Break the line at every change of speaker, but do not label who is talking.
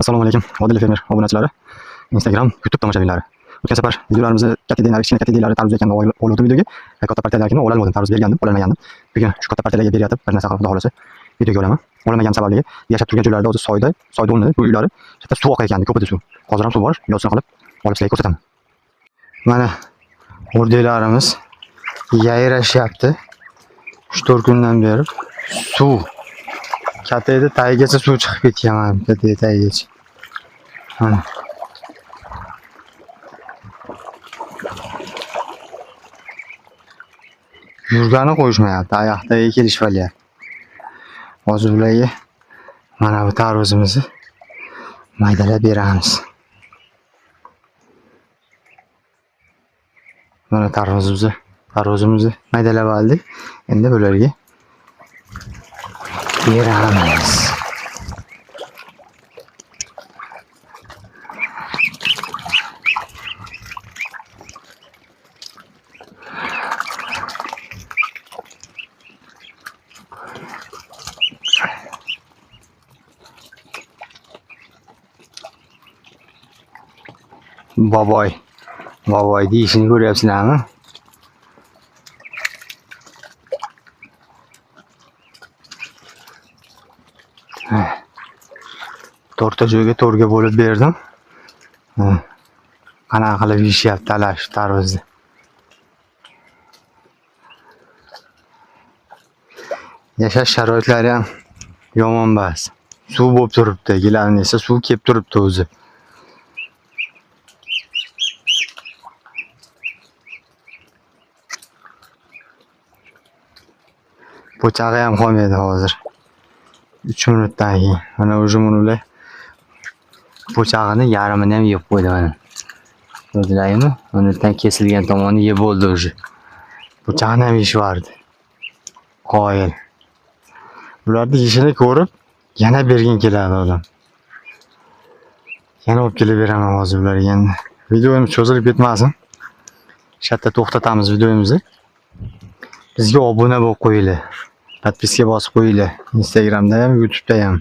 Assalomu alaykum, Odil fermer obunachilari, Instagram, YouTube tomoshabinlari. O'tgan safar videolarimizni katta deylari, kichkina katta deylari tarvuz ekanda oldim videoga. Katta partiyalarni ololmadim, tarvuz bergandim, ololmagandim. Bugun shu katta partiyalarga beryotib, bir narsa qilib, xudo xolasa videoga olaman. Ololmaganim sababli yashab turgan joylarida o'zi soyda, soyda o'rnida bu uylari katta suv oqayotgandi, ko'pida suv. Hozir ham suv bor, yozini qilib olib sizlarga ko'rsataman. Mana o'rdaklarimiz yayrashyapti. 3-4 kundan beri suv katta tagigacha suv chiqib ketgan, mana katta tagigacha. Mana. Yurgani qo'yishmayapti, oyoqdagi kelishib olyapti. Hozir bularga mana bu tarvuzimizni maydalab beramiz. Mana tarvuzimizni maydalab oldik. Endi bularga beramiz. Boboy. Boboy deyishini ko'ryapsizlarmi? To'rtta joyga to'rga bo'lib berdim. Qanaqa qilib yeyishyapti talashib tarvuzni. Yashash sharoitlari ham yomon emas. Suv bo'lib turibdi, gilamni esa suv kelib turibdi o'zi. Po'chag'i ham qolmaydi hozir. 3 minutdan keyin. Mana уже bular po'chag'ini yarmini ham yeb qo'ydi mana. Ko'rdilarmi? Undan kesilgan tomoni yeb bo'ldi уже. Po'chag'ini ham yeyishyapti. Qoyil. Bularni yeyishini ko'rib yana bergin keladi odam. Yana olib kelib beraman hozir bularga endi. Videomiz cho'zilib ketmasin. Shu yerda to'xtatamiz videomizni. Bizga obuna bo'lib qo'yinglar. Podpiska bosib qo'yinglar. Instagramda ham, YouTube'da ham.